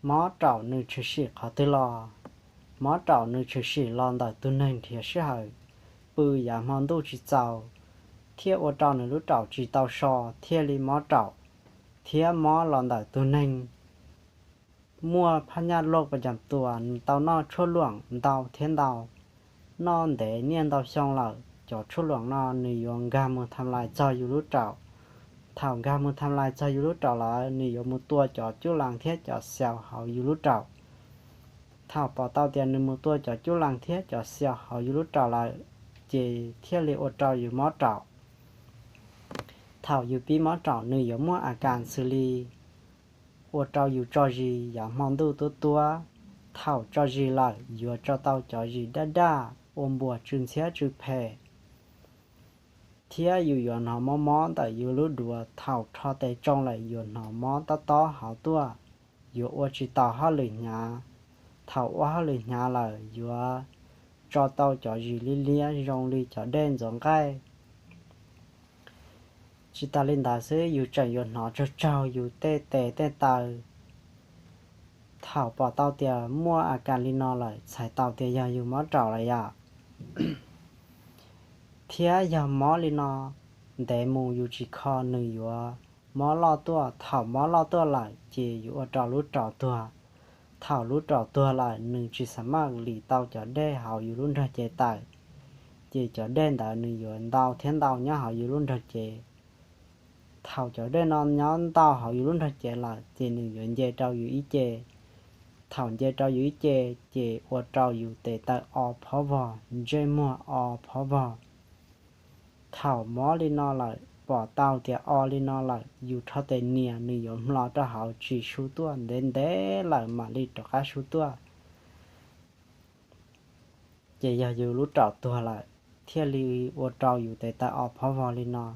Mob raum nws tshwm sim qhov twg los? Mob raum nws tshwm sim los ntawm tus neeg nrhiav sij hawm pw yav hmo ntuj tsis txaus, thiab ua rau nws lub raum tsis tau so thiaj li mob raum, thiab mob los ntawm tus neeg muaj phab nyaj loj pas cam tuas tau noj tshuaj luam ntau thiab ntau. Noj ntev niaj ntau xyoo lawm, cov tshuaj luam no nws yuav nkag mus tham lais txog yus lub raum. Thaum nkag mus tham lais txog yus lub raum lawm, nws yuav mus tua cov cub las thiab cov xaus hauv yus lub raum. Thaum pom tau tias nws mus tua cov cub las thiab cov xaus hauv yus lub raum lawm, ces thiaj li ua rau yus mob raum. Thaum yus pib mob raum nws yuav muaj a kas xws li ua rau yus tso zis yav hmo ntuj tuab tuab. Thaum tso zis lawm yuav tso tau cov zis daj daj ua npuas tsw ntxhiab tsw phem, thiab yus yuav hnov mob mob ntawm yus lub duav. Thaum rho tes tsoo lawm yuav hnov mob tob tob hauv tuaj, yuav ua tsis taus hauj lwm hnyav. Thaum ua hauj lwm hnyav lawm yuav tso tau cov zis liab liab zoo li cov dej ntxuav nqaij. Tsis tas li ntawd xwb, yus tseem yuav hnov tsaug tsaug yus tej tes tej taw. Thaum pom tau tias muaj a kas li no lawm, txhais tau tias yog yus mob raum lawm yom. Thiab yog mob li no ntev mus yus tsis kho, nws yuav mob loj tuaj. Thaum mob loj tuaj lawm ces yuav ua rau lub raum tuag. Thaum lub raum tuag lawm, nws tsis xav maj lim tau cov dej hauv yus lub nrog cev tawm, ces cov dej ntawd nws yuav ntau thiab ntau nyob hauv yus lub nrog cev. Thaum cov dej no nyob ntau hauv yus lub nrog cev lawm, ces nws yuav nce rau yus ib ce. Thaum nce rau yus ib ce, ces ua rau yus tes taw o phob vog, ntsej muag o phob vog. Thaum mob li no lawm, pom tau tias o li no lawm, yus rho tes nias nws yuav hmlo rau hauv tsis su tuaj, ntev ntev lawm mam li rov qab su tuaj. Ces yog yus lub raum tuag lawm, thiaj li ua rau yus tes taw o phob vog li no.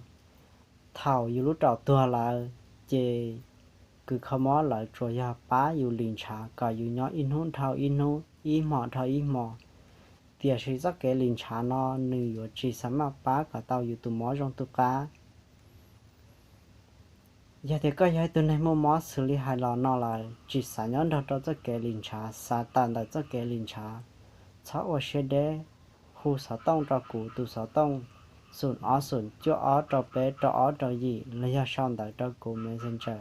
Thaum yus lub raum tuag lawm, ces kws kho mob lawv tsuas yog pab yus lim ntshav kom yus nyob ib hnub dhau ib hnub, ib hmo dhau ib hmo. Tiam sis txoj kev lim ntshav no nws yuav tsis xav maj pab kom tau yus tus mob zoo tu qab. Yog tias koj yog ib tug neeg muaj mob xws li hais los no lawm, tsis xav nyob nrog rau txoj kev lim ntshav, xav tawm ntawm txoj kev lim ntshav, txhob ua siab deb, hu xov tooj rau kuv tus xov tooj xoom ob xoom cuaj ob rau peb rau ob rau yim los yog sau ntawv rau kuv Messenger.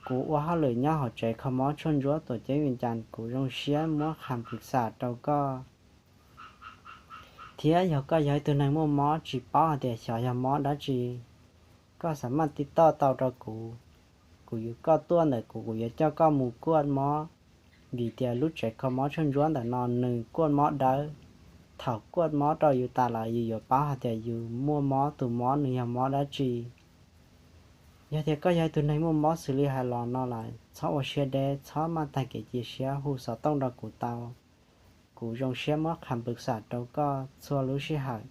Kuv ua hauj lwm nyob hauv tsev kho mob tshuaj ntsuab tuam ceeb Vias Cas, kuv zoo siab muab qha pwv xam rau koj. Thiab yog koj yog ib tug neeg muaj mob tsis paub hais tias xyov yog mob dab tsi, koj xav maj tij toj tau rau kuv, kuv yuav, koj tuaj ntawm kuv, kuv yuav coj koj mus kuaj mob, vim tias lub tsev kho mob tshuaj ntsuab ntawm no nws kuaj mob dawb. Thaum kuaj mob rau yus tas lawm yus yuav paub hais tias yus muaj mob, tus mob nws yog mob dab tsi. Yog tias koj yog ib tug neeg muaj mob xws li hais los no lawm, txhob ua siab deb, txhob maj tag kev cia siab, hu xov tooj rau kuv tau. Kuv zoo siab muab qha pwv xam rau koj txhua lub sij hawm.